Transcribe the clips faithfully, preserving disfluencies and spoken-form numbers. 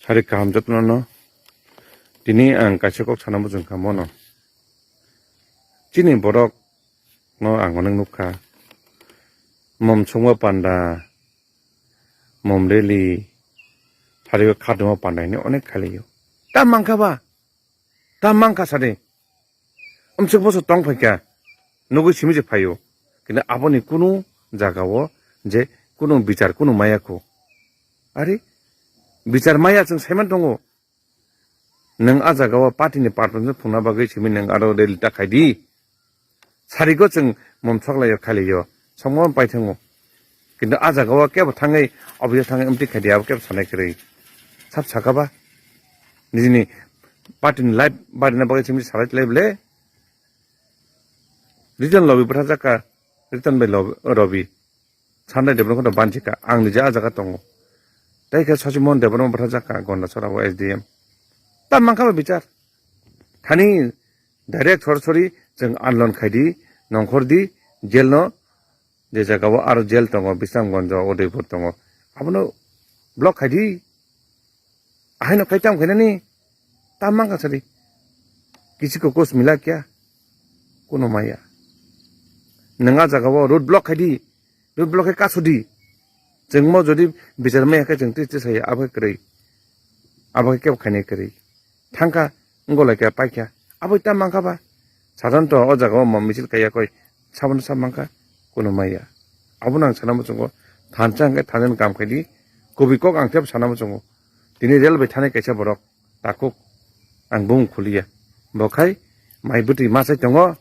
Ari kaham jotono no. Tini ang kaisa kok sana muchung kha mono. Chini borok no ang onek nukha. Mom songma panda, mom rally, pharigo khaduma panda hini onek khailaiyo. Ta mankha ba? Ta mankha sadi. Amsuk boso tong phaikha. Nugui simi se phaio. Kintu aboni kunu jagao je kunu bichar kunu maya kho. Ari bichar maya chwng saiman tongo. Nwng a jagao party ni patron se phungna bagwi simi nwng aro rally ta khaidi. Sarigo chwng mom soklaio khailaiyo. Songmo pai thango. Kintu a jagao kebo thangwi, obvio thangwi amtwi khaidi abo kebo sanai kwrwi. Sab sakaba. Nijini party ni life barina bagwi simi salai tlai bole. Ritan Lobi bwtha jaka, Ritan bai Lobi, Robi. Sanai Debbarma kheno banchika, ang niji a jaga tongo. Tai khe Sachimon Debbarma bwtha jaka, Gondasora o S D M. Ta mankha ba bichar. Thani direct sorasori chwng anlon khaidi, nongkhordi, jail no, je jaga o aro jail tongo, Bisramganj o, Udaipur tongo. Abono block khaidi. Ahaino kaitam khainani ta mankha sadi. Kisi ko kus mila kya? Kuno maya. Nwng a jaga o road block khaidi. Road block khai kasudi. Chwng mo jodi bichar maya khe chwng twi twi saya abo khe kwrwi. Abo khe kebo khainai kwrwi. Thangkha wngolai kha paikha. Abo ta mankha ba. Sadhanto o jaga o mo misil kaiya koi. Sabono sa mankha. Kuno maya. Abono ang sana muchungo. Thansa hwnkhe thansa ni kam khaidi. Kubui kok ang tebo sana muchungo. Tini rail bai thani kaisa borok takhuk ang bumung khuliya. Bo khai mai bwtwi ma chai tongo.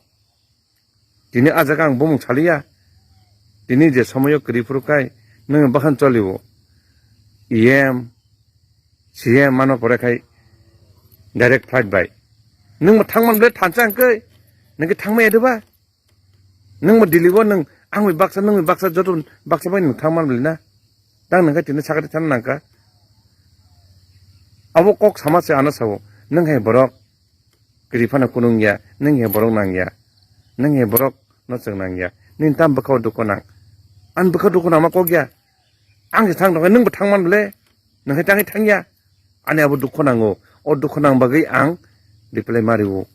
Tini ah jaga ang bumung saliya. Tini je somoyo kwrwi phuru khai nwng bahan choliwo. E M, C M mano pore khai direct flight bai. Nwng bo thangman ble thansa hwnkhe nwng khe thangmaya de ba? Nwng bo Delhi o nwng ang bai baksa, nwng bai baksa, joto baksa bai nwng thang man bwlwi na. Tang nwng khe tini sakari thang nang kha. Abo kok sama se ano sao. Nwng hai borok kwrwi phano kunung ya, nwng hai borok nang ya. Nwng hai borok no chwng nang ya. Nini tam bwkha o dukho nang. Ang bwkha dukho nangma kok ya. Ang se thang tong khe nwng bo thang man bwle. Nwng khe tangwi thang ya. Ani abo dukho nango. O dukho nang bagwi ang reply ma rio.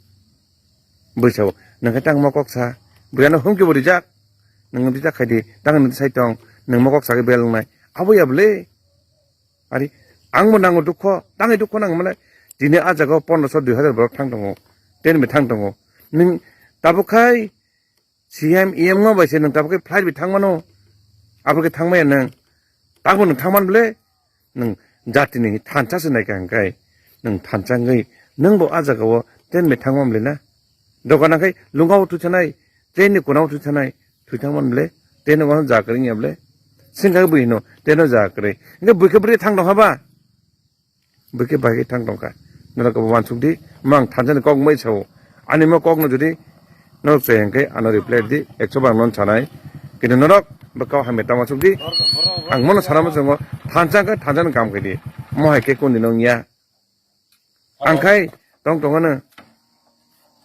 Bwsao, nang khe tangma kok sa. Bwrano humki bo rijak. Nang rijak khai di. Tang nang sai tong. Nang ma kok sa khe bel wngnai. Abo ya bwle. Ari, ang bo nango dukho. Tangwi dukho nang male. Tini ah jaga o pondroso dui hazar borok thang tongo. Ten bai thang tongo. Nang tabuk khai C M, E M no bai se nwng tabuk khe flight bai thang mano. Abo khe thang maya nwng. Tabo nwng thang man bwle. Nwng jatini thansa se nai kha hwnkhe. Nwng thansa wngwi nwng bo ah jaga o train bai thang man bwle na. Dogan nang khai lunga o thwi thanai, train ni kona o thwi thanai, thwi thang man bwle. Train no wano ja kwrwi wngya bwle. Sengkha bui hino, train no ja kwrwi. Hwnkhe bui khe bwrwi thang tong kha ba? Bwkhe bai khe thang tongkha. Norok kebo uansuk di, mang thansa ni kok wngmai sao. Ani mo kok no jodi norok chaya hwnkhe ano reply di, ekso bar non sanai. Kintu norok bwkha o hamya tama suk di. Ang mono sana muchungo thansa hwnkhe thansa ni kam khai di. Mo hai khe kundi no wngya. Ang khai tong tong ano.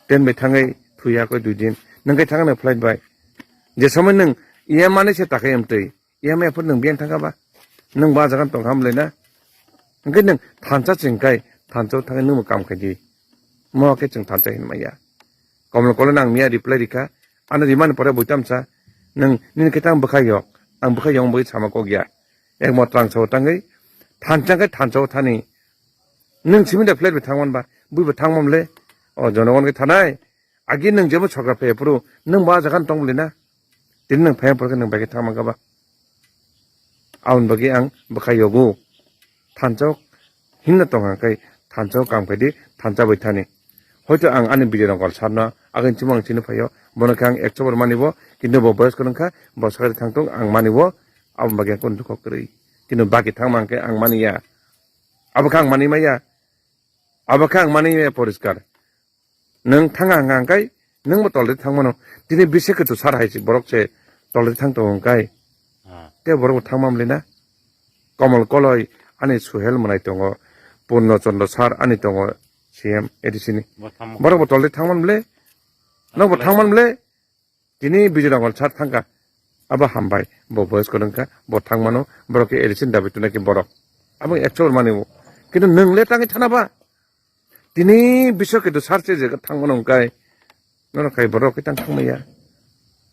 Train bai thangwi thuya koi dui din. Nwng khai thang ano flight bai. Je somoi nwng E M ani se takhai amtwi. E M I aphuru nwng biyang thangkha ba? Nwng ba jaga tong ham le na? Hwnkhe nwng thansa chwng khai, thansa thangwi nwng bo kam khai di. Mo khe chwng thansa hin maya. Komol kolo nang miya reply rikha. Ano rimani pore bui tamsa. Nwng nini khe tang bwkha yok. Ang bwkha yok bui sama kok ya. Ek mo tlang sao tangwi. Thansa khai thansa thani. Nwng simi da flight bai thangman ba. Bui bo thangmam le. O jonogon khe thanai. Agi nwng jebo chokra phai phuru nwng ba jaga tong bwle na. Tini nwng phai phuru khe nwng bai khe thang mankha ba. Aboni bagwi ang bwkha yogo. Thansa o hinna tong hang khai thansa o kam khai di thansa bai thani. Hoito ang ani video rok sarno agin chimung ang chini phaio. Bono khe ang ekso bar mani bo kintu bo boyos kwrwng kha bo sakari thang tung ang mani bo. Aboni bagwi ang kunu dukho kwrwi. Kintu baki thang mang khe ang mani ya. Abo khe ang mani maya. Abo khe ang mani maya poriskar. Nwng thang ang hang kai, nwng bo tolde thang mano. Tini bisi kwchwk sar hai se borok se tolde thang tongo hwn kai. Ah. Tei borok bo thang mam le na. Komol Koloi ani Suhel mwnai tongo. Purno Chandra sar ani tongo C M A D C ni. Bo thang mo. Borok bo tolde thang man le. Nok bo thang man le. Tini Bijay Rongol sar thangkha. Abo hambai. Bo boyos kwrwng kha. Bo thang mano. Borok khe A D C ni dabi tunai khe borok. Abo ekso mani bo. Kintu nwng le tangwi thana ba. Tini bisok kintu sarche je thangmano hwnkhe norok khai borok khe tang thangmaya.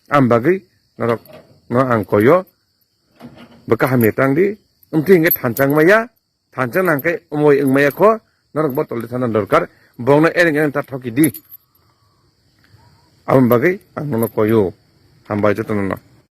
Am bagwi norok no ang koyo. Bo kaham ya tang di. Umthi hwnkhe thanchang maya. Thanchang nang khe umoi wngmaya kho. Norok botol de thana dorkar. Bongno ereng ereng ta thoki di. Aboni bagwi ang nono koyo. Hambai jotono no.